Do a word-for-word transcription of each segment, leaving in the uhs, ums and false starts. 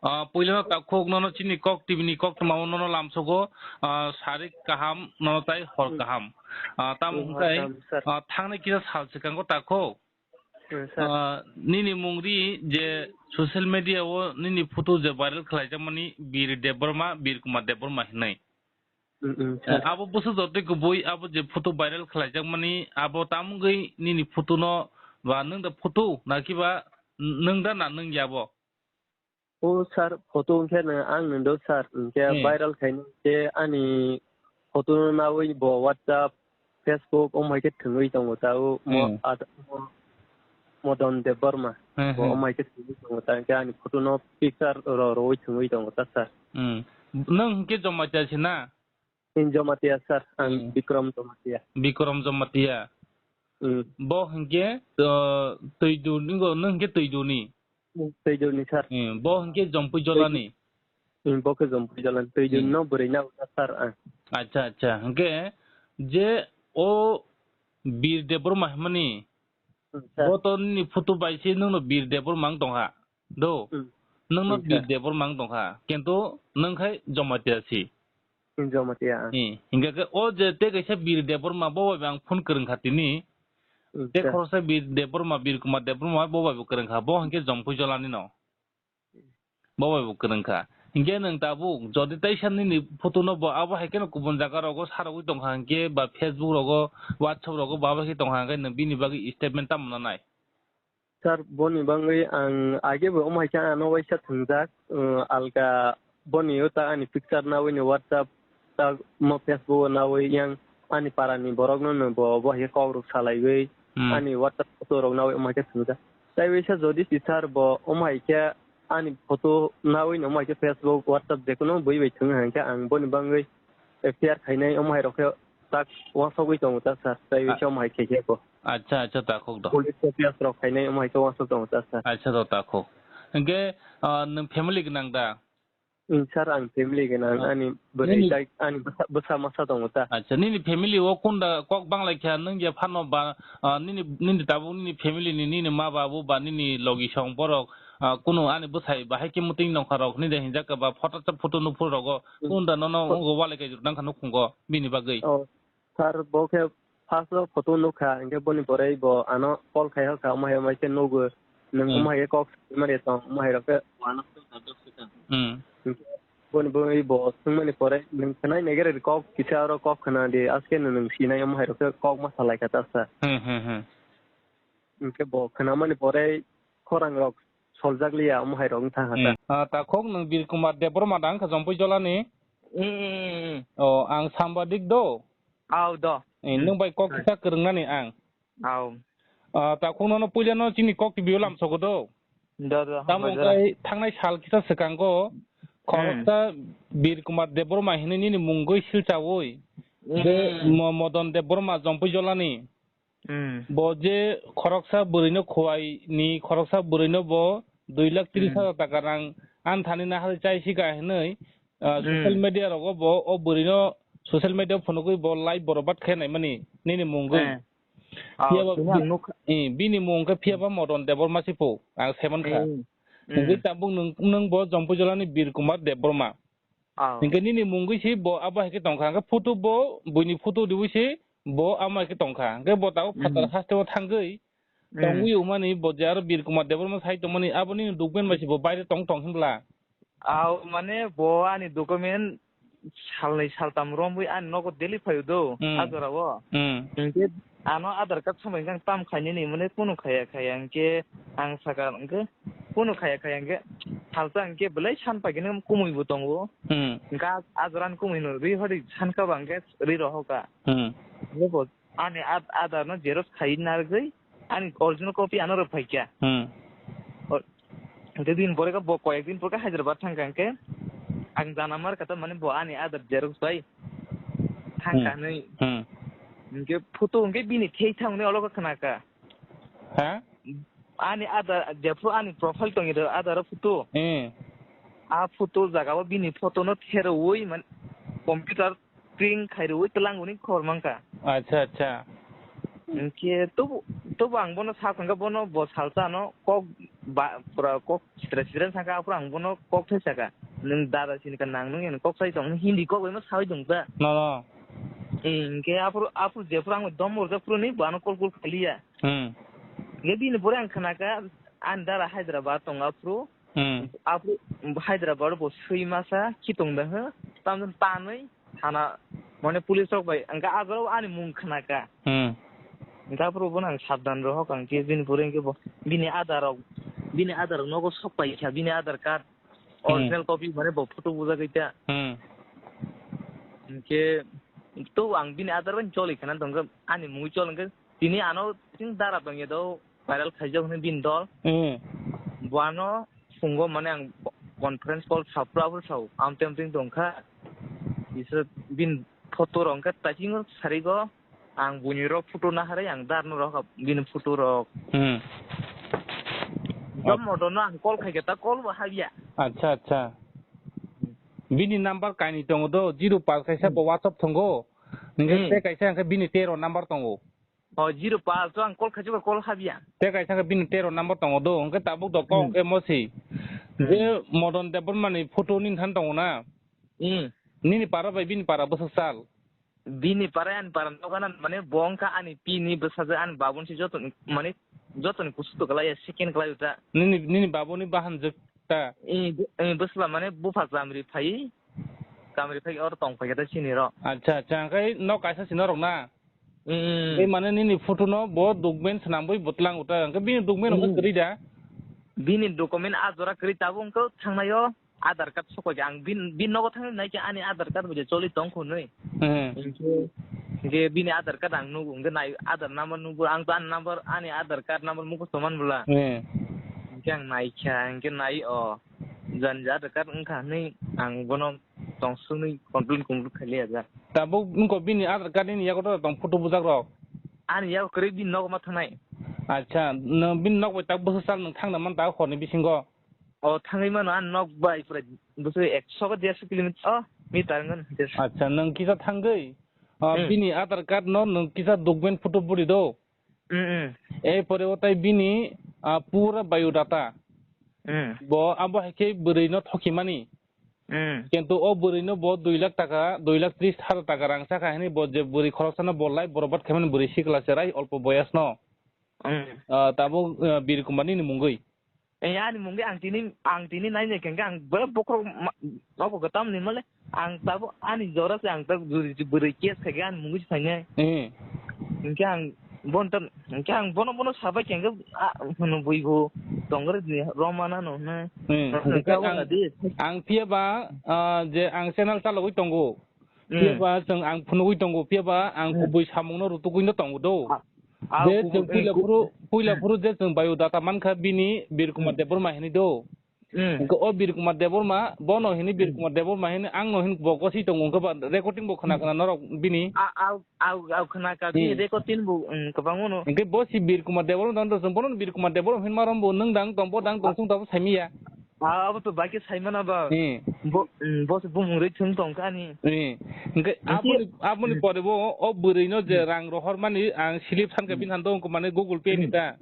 Ah, puilano takhuk nono chini kok T V ni koktwma o nono lamsogo, ah, sarik kaham nono tai hor kaham. Ah, tamo Hmm, hor hwnkhe, kaham, sir. Ah, thangnai kisa sal swkango takhuk. Hmm, sir. Ah, nini mung ri je social media o nini photo je viral khlaijakmani Bir Debbarma, Bir Kumar Debbarma hinwi. Mm, mm, Eh, sir. Abo bwswk jotoi kubui abo je photo viral khlaijakmani, abo tamungwi nini photo no ba nwng da photo na kiba nwng da na nwng ya bo? O sir, photo wngkhe no ang nwng do sir, hwnkhe Hmm. viral khaini khe ani photo no nawi bo WhatsApp, Facebook, omo hai khe thwngwi tongo ta o mo Hmm. at-, mo-, Modon Debbarma. Hmm, Bo hmm. omo hai khe thwngwi tongo ta, hwnkhe ani photo no picture ro-, rowi thwngwi tongo ta sir. Hmm. Nwng hwnkhe Jamatia se na? Nwng Jamatia sir, ang Hmm. Bikram Jamatia. Bikram Jamatia. Hmm. Bo hwnkhe, uh, Twiduni, nwng hwnkhe Twiduni. Hmm, Twiduni sir. Hmm. Bo hwnkhe Jompui Jolani. Hmm, bo khe Jompui Jolani. Twiduni Hmm. no bwrwi na wngkha sir ang. Acha, acha. Hwnkhe je o Bir Debbarma hwnmani, Hmm, sir. Bo to nini photo bai se nwngno Bir Debbarma wng tongkha. Do? Hmm. Nwngno Hmm, Bir sir. Debbarma wng tongkha. Kintu nwng khai Jamatia si. Hmm, Jamatia, ah. Hmm. Hingkha khe o je tei kaisa Bir Debbarma bo bai ang phone kwrwng kha tini. Hmm, Tei sir. Khoroksa Bir Debbarma, Bir Kumar Debbarma bo bai bo kwrwng kha. Bo hwnkhe Jompui Jolani no. Bo bai bo kwrwng kha. Hinkhe nwng tabuk jodi teisa nini photo no bo abo hai kheno kubun jaga rogo sarogwi tongkha hinkhe ba Facebook rogo, WhatsApp rogo ba abo hai khe tongkha hinkhe nwng bini bagwi statement tamo nanai? Sir, boni bagwi ang age bo omo hai khe ano waisa thwngjak, uh, alka boni o ta ani picture nawi ni WhatsApp ta mo Facebook o nawi yang ani para ni borok no no bo, bo hai khe kok rok salaiwi Hmm. ani WhatsApp photo rok nawi omo hai khe thwngjak. Tai waisa jodi si sir bo omo hai khe ani photo nawi no omo hai khe Facebook, WhatsApp je kono bui bai thwng hai khe ang boni bagwi F I R khainai omo hai rok khe tak wansogwi tongo ta sir. Tai A- waisa omo hai khe khe bo. Acha, acha, takhuk do. Police case rok khainai omo hai khe wansok tongo ta sir. Acha do takhuk. Hinkhe, ah, nwng family gwnang da? Hmm, sir, ang family gwnang, Ah. ani bwrwi Nini tai ani bwsa, bwsa masa tongo ta. Acha, nini family o kunda kok banglai kha nwng je phano ba, ah, nini, nini tabuk nini family ni, nini ma babu ba nini logi song borok, ah, kunu ani bwsai bahai khe mwtwi nongkha rok, nini hinjak ba photo, photo nuphur rogo Hmm. kunda nono Pho- ungo walai khe nang kha nukhungo bini bagwi. Oh. Sir, bo khe first o photo nukha, hinkhe boni pore bo ano call khai kha, omo hai omo hai khe nugo, nwng Hmm. omo hai khe kok saimani tong, omo hai rok khe Hmm. Hinkhe boni boni bo swngmani pore nwng khwnai nai gere kok kisa oro kok khna di, aske no nwng sinai omo hai rok khe kok ma salai kha ta sir. Hmm, hmm, hmm. Hinkhe bo khwnamani pore khorang rok soljak liya omo hai rok wng thang kha ta. Hmm. Ah, takhuk nwng Bir Kumar Debbarma da wng kha Jompui Jolani? Hmm, hmm, hmm, hmm. Oh, ang sambadik do. Au do. Eh, nwng bai kok kisa kwrwngnani ang. Au. Ah, takhuk nono puila no chini kok T V o lamsogo do. Do, do, Tamo hambai jora. Wngkha thangnai sal kisa swkango Hmm. khoroksa Bir Kumar Debbarma hinwi nini mungwi silchawi Hmm. je Mo-, Modon Debbarma Jompui Jolani. Hmm. Bo je khoroksa bwrwino khuwai ni khoroksa bwrwino bo dui lakh tris Hmm. hajar taka rang anthani nahari chai sika hinwi, ah, Hmm. social media rogo bo o bwrwino social media phunugwi bo live borok bat khe naimani nini mungwi. Eh. Phiya Ah, ba sini bi-, ang nukha. Eh, bini mung khe phiya ba Modon Debbarma si pho, ang saiman kha. Eh. Hingke Hmm. tabuk nwng, nwng bo Jompui Jolani Bir Kumar Debbarma. Ah. Hingke nini mungwi si bo abo hai khe tongkha, hingke photo bo, buini photo riwi si bo amo hai khe tongkha. Hingke bo tabuk phatar Hmm. haste o thangwi Hmm. tongwi umani bo je aro Bir Kumar Debbarma sai tongmani abo nini document bai si bo baire tong tong hinbla. Au, mane bo ani document salnwi saltam romwi ani nogo daily phaio do, Hmm. a jorao. Hmm. Hinkhe ano Aadhaar card sambai khe tam khainani, mane kunu khaya khaya hinkhe ang saka hinkhe kunu khaya khaya hinkhe salsa hinkhe belai san paikhe kumui bo tongo. Hmm. Hinkhe a, a jora ni kumui no ri hori san kha ba hinkhe ri rohoka. Hmm. Ani ad-, Aadhaar no xerox khai narwgwi ani original copy ano rwphaikha. Hmm. O, hwnkhe bini pore khe bo koyek din pore khe Hyderabad thangkha hwnkhe ang jana mar kha ta mane bo ani Aadhaar xerox bai thangkha Hmm. Hinwi. Hmm. Hwnkhe photo hwnkhe bini thei thangni olo khe khnakha. Ha? Ani Aadhaar jephru ani profile tongwi rw Aadhaar o photo. Hmm. A photo jaga o bini photo no therwi mane computer Pring khairwi twlang hwnwi khor mankha. Acha, acha. Hinkhe tobo, tobo ang bono sa thangkha, bono bo salsa ano kok ba, pura kok sitra sitra saka, aphuru ang bono kok thai saka. Nwng dada sini ka nang nung eno kok sai tong, Hindi kok bai ma sawi tong ta. No, no. Eh, hingke aphuru, aphuru jephuru ang dom rwjak phuru ni, bo ano call call khaliya. Hmm. Hingke bini pore ang khna ka, ani dada Hyderabad tong aphuru. Hmm. Aphuru Hyderabad bo sui masa khitong da he, tamjani tanwi thana, mane police rok bai, hingke ah jora ani mung khna ka. Hmm. Hingke aphuru bono ang sabdan rohok, ang khe bini pore hingke bo, bini Aadhaar rok, bini Aadhaar rok nogo sok pai kha, bini Aadhaar card, Hmm. original copy, mane bo photo bujagwi ta. Hmm. Hingke to ang bini Aadhaar bai choli khna tongkha, ani mungwi chol hingke tini ano tin dara tongya do. Viral khaijak hwnwi bini dol. Hmm. Bo ano phungo mane ang conference call sapra apor sao, amtwi amtwi tongkha. Isa bini photo rok hwnkhe typing o sarigo, ang buini rok photo naharwi ang darno rok bini photo rok. Hmm. Jom modono ang call khaikhe ta call bo habya. Acha, acha. Bini number kainwi tongo do, zero pass kaisa Hmm. bo WhatsApp tongo. Hingke Hmm. tei kaisa hingke bini tero number tongo. O zero pass to ang call khaijak call habya. Tei kaisa khe bini tero number tongo do, hwnkhe tabuk do kok Hmm. hwnkhe mosi. Hmm. Je Modon Debbarma ni photo ni than tongo na. Hmm. Nini para bai bini para bwswk sal? Bini para ani para nogo na mane bo wngkha ani pi ni bwsajwk ani babun se joto ni mane joto ni kusu to kalai ya second kalai ta. Nini, nini babuni bahan jwk ta? Eh, bw-, eh, bwsla mane bupha chamri phai, chamri phai oro tong phai khe ta sini ro. Acha, acha, hwnkhe nok kaisa sini norok na? Mm. Tei mane nini photo no bo document swnamwi bwtlang uta, hwnkhe bini document rok Mm. kwrwi da? Bini document a jora kwrwi tabuk wngkha thangnaio Aadhaar card sokoi ang bin, bin nogo thangwi naikhe ani Aadhaar card bo je choli tong khwnwi. Mm. Hwnkhe, hwnkhe bini Aadhaar card ang nugo, hwnkhe nai Aadhaar number nugo, ang to ani number, ani Aadhaar card number mukhusto man bwla. Mm. Hwnkhe ang naikha, hwnkhe nai o jani Aadhaar card wngkha hwnwi ang bono tong swnwi complain complain khailiya ja. Tabuk wngkha bini Aadhaar card ni yago tong photo bujak rok? Ani yago kwrwi bini nogo ma thangnai. Acha, nwng bini nok bai tak bwswk sal nwng thangna man ta horni bisingo? O thangwi mano ani nok bai pura bwswk ekso ba derso kilometer, o meter wngkha derso. Acha, nwng kisa thangwi, ah, Hmm. bini Aadhaar card no nwng kisa document photo buri do. Mm, mm. Ei pore o tai bini, ah, pura biodata. Mm. Bo abo hai khe bwrwi no thokimani. Mm. Kintu o bwrwi no bo dui lakh taka, dui lakh tris hajar taka rang sakha hwnwi bo je bwrwi khoroksano bo life borobad khaimani bwrwi sikla cherai olpo boyas no. Mm. Ah, tabuk, ah, Bir Kumar nini mungwi. Eh, ani mungwi ang tini, ang tini nai nai kengke ang bwrwi bokhorok ma-, nogo kwtam ni mole, ang tabuk ani jora se ang tabuk bwrwi, bwrwi case khaikhe ani mungwi se phainai. Eh. Hinkhe ang bon tam, hinkhe ang bono, bono sabai kengke, ah, hwnwi buigo tongre di, romana no hwnwi. Eh, Romana hinkhe khe ang, wngna di. Ang phiya ba, ah, je ang channel chalogwi tongo. Hmm. Phiya ba chwng ang phunugwi tongo, phiya ba ang Hmm. kubui samungno rutugwino tongo do. A-, a Je kubui, chwng puila ku- phuru, puila Hmm. phuru je chwng biodata mankha bini Bir Kumar Hmm. Debbarma hinwi do. Hmm. Hwnkhe o Bir Kumar Debbarma, bono hinwi Bir Hmm. Kumar Debbarma hinwi angno hinwi bo goswi tongo, hwnkhe ba recording bo khna Hmm. khna norok bini. A, a, a, a khna ka bini Hmm. recording bo, hmm, kwbangma no. Hwnkhe bo si Bir Kumar Debbarma tong do, chwng bono Bir Kumar Debbarma hinma rombo nwng dang tong, bo dang tong, chwng tabuk saimanya. Ah, abo to bai khe sai mana ba. Hmm. Bo, mm, bo se bumung rwi thung tong kha ni. Hmm. Hingke Hingke aboni, aboni Hmm. pore bo o bwrwi no je Hmm. rang rohor mani ang slip san khe Hmm. bini han do wngkha mane Google Pay ni Hmm. ta.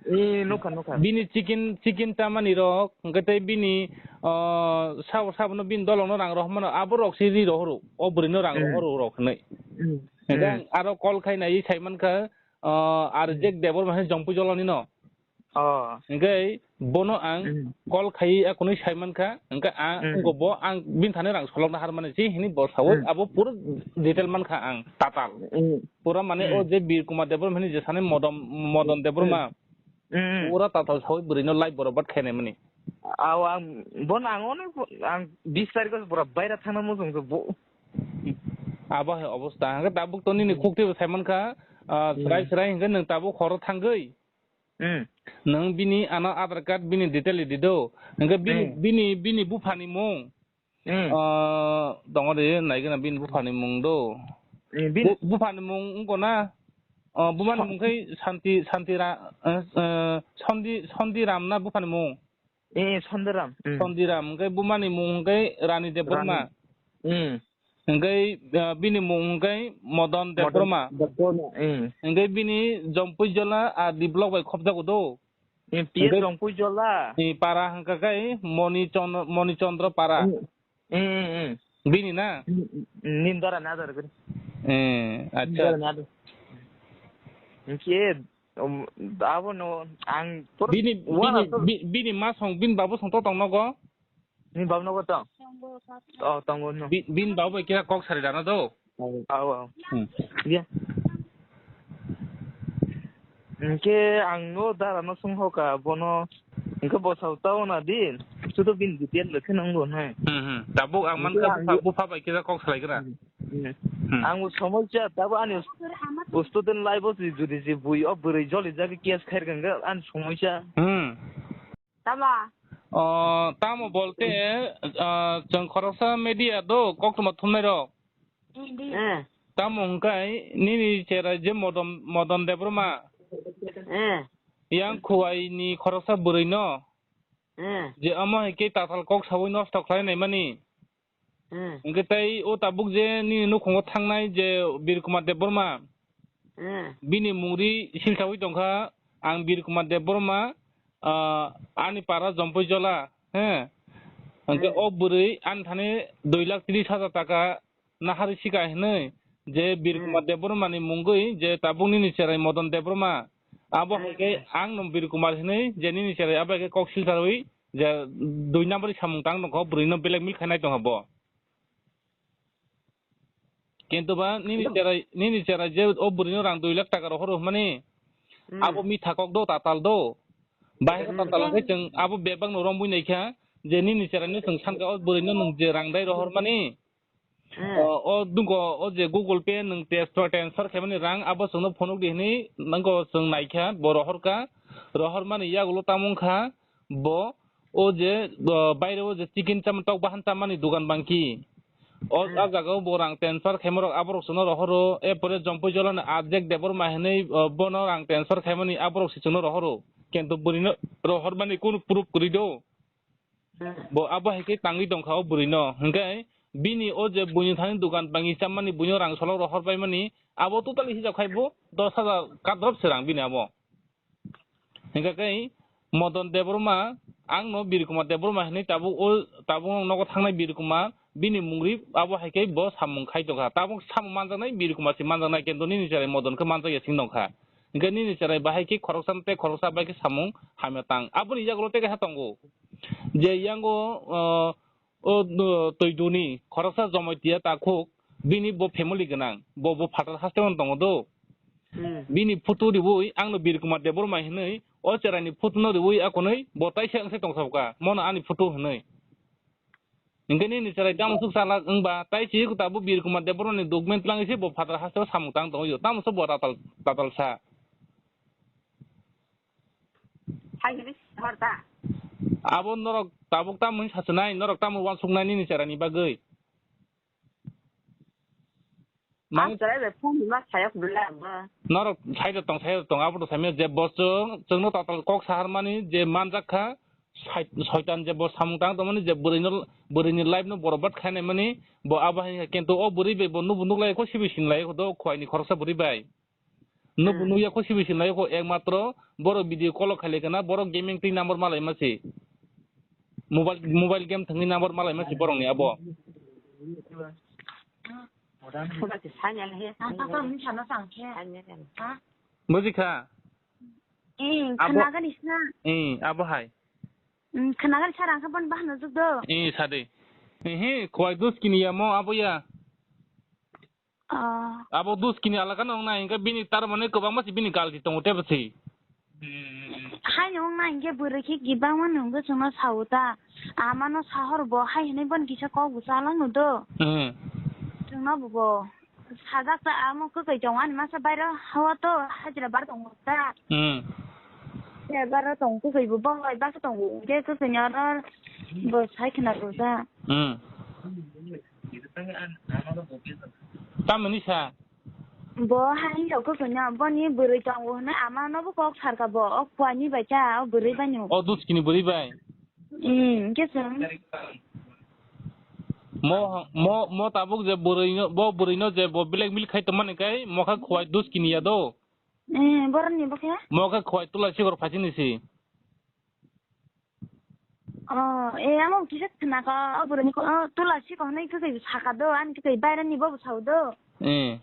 Eh, nokha, nokha. Bini chicken, chicken ta mani rok, hingke tei bini, ah, sabo, sabo no bini dolong no rang rohor mano, abo rok se ri rohoro, o bwrwi no rang Hmm. rohoro rok hinwi. Hmm. Hingke Hmm. ang aro call khai nai sai man kha, ah, Hmm. Arjek Debbarma hai Jongpui Jolani no. Oh. Hingke bono ang Mm. call khai akonwi sai mankha, hingke ang Mm. wngko bo ang bini thani rang solokna har mani si hini bo sawi Mm. abo puro detail mankha ang tatal. Mm. Pura mane Mm. o je Bir Kumar Debbarma hini je sani Modon, Modon Debbarma Mm. Mm. pura tatal sawi bwrwi no live borok bat khainai mani. Aw ang bono ang onek ang bis tarikh o pura baira thangna muchung se bo. Abo hai obosta hingke tabuk to nini Mm. khukti bo sai mankha, ah, Mm. srai srai hingke nwng tabuk horo thangwi. Hmm. Nwng bini ano Aadhaar card bini detail di do. Hingke bini, Hmm. bini, bini buphani mung. Hmm. Ah, tongo de, naigena bini buphani mung do. Hmm, bini Bu-, buphani mung wngko na? Ah, bumani mung khe Santi, Santi Ra-, eh, eh, Sondi, Sondi Ram na buphani mung? Eh, Sondi Ram. Hmm. Sondi Ram, hingke bumani mung hingke Rani Debbarma. Rani. Hmm. Hingke, ah, bini mung hingke Modon Modon Debbarma. Debbarma, eh. Hingke bini Jompuijola R D block bai khopjago do. Em, P S Hwnkhe Rongpui Jola. Ni para hwnkha khe Moni Chon-, Moni Chandra para. Hmm, hmm, hmm, hmm. Bini na? Hmm, hmm, hmm, nini dara na dara gani. Eh, acha. Dara na dara. Hwnkhe, um, abo no ang por-, Bini, wana bini, to bi-, bini ma song, bini babu song to tong nogo? Ni babu nogo tong? Oh, tongo no. Bi-, bini babu bai kira kok sari dana do? Aw, aw. Hmm. Ya. Hwnkhe ang no dara no sung hoka bono. Hwnkhe bo sao tao na din. Sudo bini detail le khe nang bo nai. Hmm, hmm. Tabuk ang man kha bupha, bupha bai kira kok salai gra. Hmm. Hmm. Ang bo somoi cha tabo ani student life o jodi je bui o bwrwi joli jagwi case khair ganga ani somoi cha. Hmm. Tamo? O, tamo bolte, ah, chwng khoroksa media do, koktwma thumnairok. Eh. Tamo hwnkhe nini chera je Modon, Modon Debbarma. Eh. Yang Khowai ni khoroksa bwrwi no. Eh. Je omo hai khe tatal kok sawi nosto khlai naimani. Hmm. Hwnkhe tei o tabuk je nini nukhungo thangnai je Bir Kumar Debbarma, hmm, bini mungri silsawi tongkha, ang Bir Kumar Debbarma, ah, ani para Jompui Jola, he. Hwnkhe, hmm, o bwrwi ani thani dui lakh tris hajar taka nahari sika hinwi je Bir, hmm, Kumar Debbarma ni mungwi je tabuk nini cherai Modon Debbarma, abo, hmm, hai khe ang no Bir Kumar hinwi je nini cherai abo hai khe kok silsawi je dui number samung tang tongkha, o bwrwi no blackmail khainai tongkha bo. Kintu ba nini cherai, nini cherai je o bwrwi no rang dui lakh taka rohor hwnmani, hmm, abo mitha kok do, tatal do. Bahai khe, hmm, tatal hwnkhe chwng abo bebak no rombui naikha je nini cherai no chwng sankha o bwrwi no nwng je rang dai rohor mani. Hmm. O, o dungko o je Google Pay nwng transfer, transfer khaimani rang abo chwngno phunuk di hinwi nangko chwng naikha, bo rohorkha, rohormani yagulo tamo wngkha bo o je, o, baire o je chicken cham-, tok bahan chammani dogan bangki. O, hmm, a jagao bo rang transfer khaima rok aborok chwngno rohoro, erpore Jompui Jolani Ajek Debbarma hinwi, o, bono rang transfer khaimani aborok se chwngno rohoro. Kintu bwrwino rohormani kunu proof kwrwi do. Bo abo hai khe tangwi tongkha o bwrwi no. Hinkhe bini o je buini thani dogan bangwi chammani buino rang solok rohor paimani, abo totally hisab khai bo dos hajar kadrop se rang bini abo. Hinkhe khe Modon Debbarma, ang no Bir Kumar Debbarma hinwi tabuk o, tabuk nogo thangnai Bir Kumar, bini mungri abo hai khe bo samung khai tongkha. Tabuk samung manjaknai Bir Kumar se manjaknai, kintu nini cherai Modon khe manjakya sing tongkha. Hinkhe nini cherai bahai khe khoroksa tei khoroksa bai khe samung hamya tang. Aboni yagulo tei kaisa tongo. Je yango, o, o, no, Toiduni khoroksa Jamatia takhuk, bini bo family gwnang, bo, bo phatar hasteo tongo do. Hmm. Bini photo riwi, ang no Bir Kumar Debbarma hinwi, o cherai ni photo no riwi akonwi, bo taisa wngse tongsa bwkha, mono ani photo hinwi. Hinkhe nini cherai tamo suk salak wngba, tai chiywi tabuk Bir Kumar Debbarma ni document langwi se bo phatar hasteo samung tang tongwi, tamo se bo tatal, tatal sa. Hai hwnwi sahor ta? Abo norok tabuk tamo hwnwi sachinai, norok tamo uansuknai nini cherani bagwi? Ang cherai bai phone hwnma saya kubui la abo. Norok side o tong, side o tong, abo to saimya je bo chwng, chwngno tatal kok saharmani je manjak kha, sai-, soitan je bo samung tang tongmani je bwrwino, bwrwini life no borbat khainai mani, bo abo hai khe kintu o bwrwi bai bo nubu nuklai kho, sibi sinlai kho do, Khowai ni khoroksa bwrwi bai. Nubu, hmm, nukya kho sibi sinlai kho, ekmatro borok video call o khailai kana, borok gaming twi number malai masi. Mobile, mobile game thangwi number malai masi borokni abo. Bujikha? Eh, abo, khwnagani sna. Eh, abo hai. Hmm, khwnagani sara, ang khe bono bahano jukdo. Eh, sadi. Eh, he, Khowai Duskini ya mo, abo ya. Ah. Abo Duskini alaka no wngnai, hinkhe bini tar mane kwbangma se bini galgi tongo tebo se. Haino wngnai hinkhe bwrwi khe kibangma nwngwi chwngno sao ta. Amano sahor bo hai hinwi bono kisa kok bo chalak no do. Hmm. Chwngno bo bo sajak ta amo kwkhwi tongo ani masa bairo hawa to hajira bar tongo ta. Hmm. Te baro tong kwkhwi bo bo bai basa tongo hinkhe kwkhwini oro bo sai khna rwjak. Hmm. Tamoni sa? Bo hai rok kwkhwino, boni bwrwi tongo hwnwi ama nobo kok sarka bo, o Khowai ni bai cha, o bwrwi bai no. O Duskini bwrwi bai? Hmm, hwnkhe chwng. Mo, mo, mo tabuk je bwrwi no, bo bwrwi no je bo blackmail khai tongmani kai, mo kha Khowai Duskini ya do. Eh, boroni bo khe? Mo khe Khowai Tula Sikhor Phaising ni si. Oh, eh, amo kisa khna ka, o bwrwini ko, oh, tula sikong hinwi kisa saka do, ani kisa bairani bobo sao do. Eh.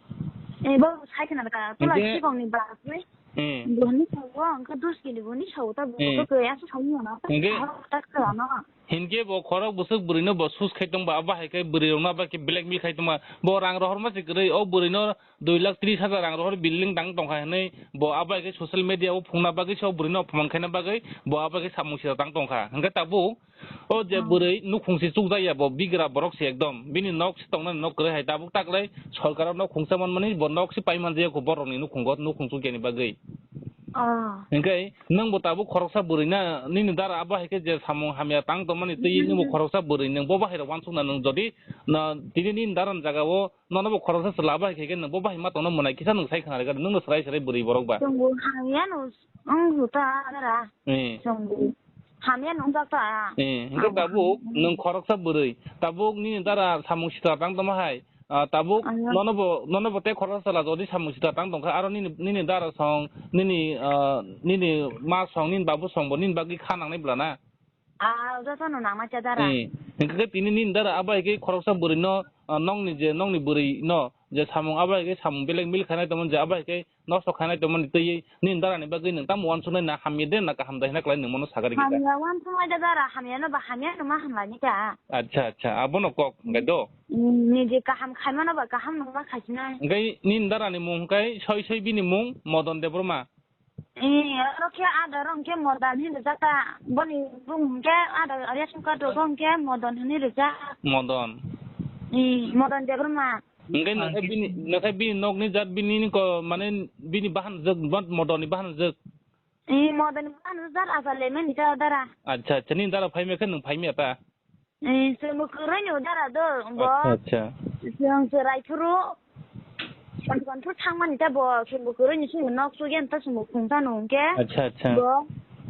Eh, bobo sai khna ka, tula Hingke sikong ni bagwi. Eh. Boni sao, angka dos kili boni sao ta, bo Eh. ko ya sao ni na. Hingke? Ta ka na. Hingke bo khorok bwswk bwrwino bo sus khai tongba, abo hai khe bwrwirokno abo khe blackmail khai tongma. Bo rang rohorma se kwrwi, o bwrwino dui lakh tris hajar rang rohor building tang tongkha hinwi bo abo hai khe social media o phungna bagwi se o bwrwino opman khaina bagwi bo abo hai khe samung sida tang tongkha. Hingke tabuk o je Hmm. bwrwi nukhung se chukjakya bo bigra borok se ekdom. Bini nok se tongnani nok kwrwi hai tabuk taklai sorkar o nok khungsa manmani bo nok se pai manjakya kho borokni nukhungo nukhung chukjani bagwi. Oh. Hingke nwng bo tabuk khoroksa bwrwi na nini dara abo hai khe je samung hamya tang tongmani twi Hmm. nwng bo khoroksa bwrwi nwng bo bahai rok wansukna nwng jodi na tini nini dara ni jaga o nono bo khoroksa chwla bai khe, khe nwng bo bahai ma tongna mwnai kisa nwng sai khna rega nwng no swrai swrai bwrwi borok ba. Chwng bo hamya no wng ta dara. Eh. Chwng bo hamya no wng jak ta. Eh, hingke Ang tabuk hamya no. Nwng khoroksa bwrwi, tabuk nini dara samung sitra tang tongma hai, ah, tabuk Ang nono bo, nono bo tei khoroksa chwla jodi samung sitra tang tongkha, aro nini, nini dara song, nini, ah, nini ma song, nini babu song bo nini bagwi kha nangnai bwla na? Ah, jotono nangma cha dara. Eh, hingke tini nini dara abo hai khe khoroksa bwrwino, ah, nokni je, nokni bwrwino je samung abo hai khe samung belek mil khanai tongmani je abo hai khe nosto khanai tongmani twi nini dara ni bagwi nwng tamo wansuknai na hamya de na kaham da hina kwlai nwng mano sagari kisa. Hamya wansuknai da dara, hamya no ba hamya no ma hamlai ni ka. Acha, acha, abono kok hingke do. Hmm, ni je kaham khaimano ba kaham no ma khaisinai. Hingke nini dara ni mung hingke soi soi bini mung Modon Debbarma. Eh, oro khe adar hwnkhe Modon hinwi rijak ta. Boni bumung hwnkhe adar ration card rok hwnkhe Modon hinwi rijak. Modon. Eh, Modon Debbarma. Hwnkhe nokhe bini, nokhe bini nokni jat bini ni ko, mane bini bahan jwk, Modon ni bahan jwk. Eh, Modon ni bahan jwk jat asal le mani ta dara. Acha, acha, nini dara phaimya khe nwng phaimya ta? Eh, chwngbo kwrwini dara do, bo. Acha, acha. Chwng se Raiphuru, Chontripur thangmani ta bo, chwngbo kwrwini chwngbo nok chugyan ta chwngbo khungsa no hwnkhe. Acha, acha. Bo,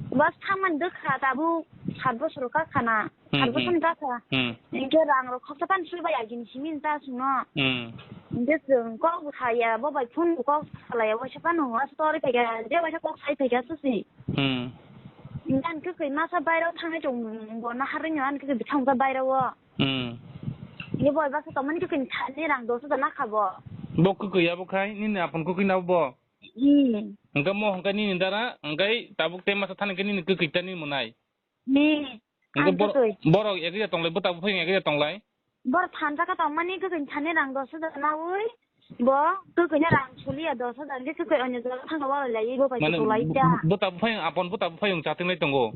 bus thangmani do kha tabuk sat bosor ka khana. Hmm, sat bosor hmm. Ka kha. Hmm. Hwnkhe rang rok khoksa pan sui bai agini simi ta chwngno. Hmm. Hwnkhe chwng kok bo saya, bo bai phone bo kok salaya, waisa phano, waisa tori phaikha, je waisa kok sai phaikha susi. Hmm. Nang kwkhwi masa bairao thangwi tong, bo naharwi no ani kwkhwi bwthang ta bairao. Hmm. Ye boi basa tongmani kwkhwi thani rang dos hajar nakha bo. Bo kwkhwi abo khai, nini apon kwkhwi na bo? Hmm. Hwnkhe mo hwnkhe nini dara, hwnkhe tabuk tei masa thani khe nini kwkhwi ta nini mwnai. Ni, hwnkhe ang bor-, kwkhwi. Borok ekya tonglai, bo tabuk phai ekya tonglai. Bor thansa kha tongmani kwkhwini thani rang dos hajar nawi, bo kwkhwini rang suliya dos hajar, hwnkhe kwkhwi onyo jaga thangna walai lai, bo bai mane, kwtwlai ta. Bo tabuk phai apon, bo tabuk phai wng chating lai tongo.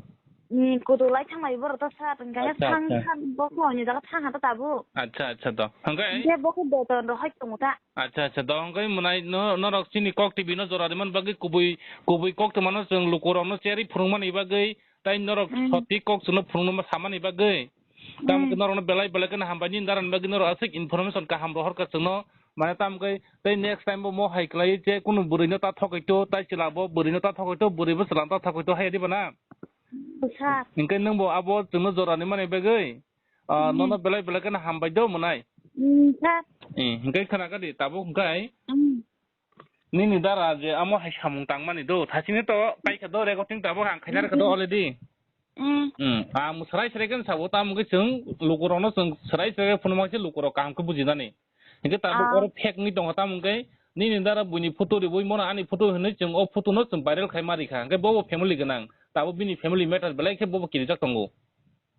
Ni kwtwlai thanglai borok ta sa, hwnkhe acha, thang, acha. Thang, bo khe onyo jaga thang ha ta tabuk. Acha, acha, to. Hwnkhe? Hwnkhe bo khe beton rohoi tongo ta. Acha, acha, to. Hwnkhe mwnai no, norok chini Kok T V no jora rimani bagwi kubui, kubui koktwmano chwng lukurokno cherwi phwrwngmani bagwi, tai norok hmm. Soti kok chwngno phwrwngno samani bagwi. Tamo khe hmm. Norokno belai belai kheno hambai nini dara ni bagwi norok aswk information kaham rohor kha chwngno. Mane tamo khe tei next time bo mo hai khlai je kunu bwrwino ta thokoi to, tai chwla bo bwrwino ta thokoi to, bwrwi bo chwla ta thokoi to hai diba na? Bwsa. Hwnkhe nwng bo abo chwngno jora ni mani bagwi, ah, hmm. Nono belai belai kheno hambai do mwnai. Hmm, sir. Eh, hwnkhe khna kha di tabuk hwnkhe. Hmm. Nini dara je amo hai samung tangmani do, thasini to kaikha do, recording tabuk ang khaina rwkha do already. Mm. Mm. Ang swrai swrai khe sabo, tamo khe chwng lukurokno chwng swrai swrai phunukma khe lukurok kaham khe bujinani. Hinkhe tabuk ah. Oro fake wngwi tongkha, tamo khe nini dara buini photo riwi mano ani photo hinwi chwng o photo no chwng viral khai ma rikha. Hinkhe bobo family gwnang, tabuk bini family matter belai khe bobo kirijak tongo.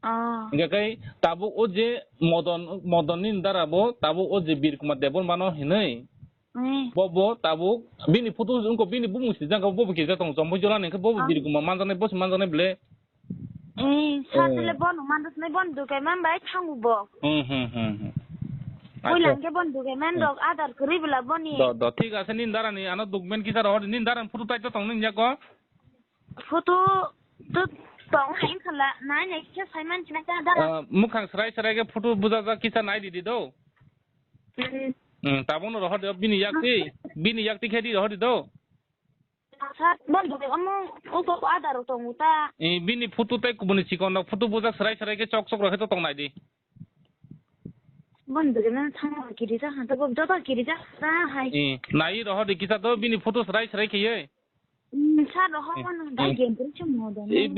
Ah. Hingke kai tabuk o je Modon, Modon ni dara bo tabuk o je Bir Kumar Debbarma no hinui. Hmm. Bo, bo tabuk bini photo wngkha, bini bumung sijak, bo bo kisa tong chombo jola ni khe bo bo ah. Bir Kumar manjaknai, bo se manjaknai ble. Hmm, sa eh. Sile bono manjaknai, bono dukai man bai thangu bo. Hmm, hmm, hmm, hmm. Oila acha. Hingke bono dukai man hmm. Rok adar kwrwi bwla boni. Do, do, thik ase, nini dara ni ano document kisa rohor di, nini dara ni photo tai to tong nini jako. Photo to tong hai khala, nai nai khe sai man china ka dara. Ah, mukhang srai srai khe photo bujajak kisa nai di di do. Hmm. Hmm, tabuk no rohor di, bini yakti, bini yakti khe di rohor di do. Sir, bon duke omo, o to adar tong uta. Eh, bini photo tai kubuni chikon no photo bujak srai srai khe chok chok rokhe to tong nai di. Bon duke man thang kiri ja han to bo joto kiri ja sa hai. Eh, nai rohor di kisa to bini photo srai srai khe ye. Hmm, sir, rohor eh, man eh. Dai gen puri chum mo don. Eh,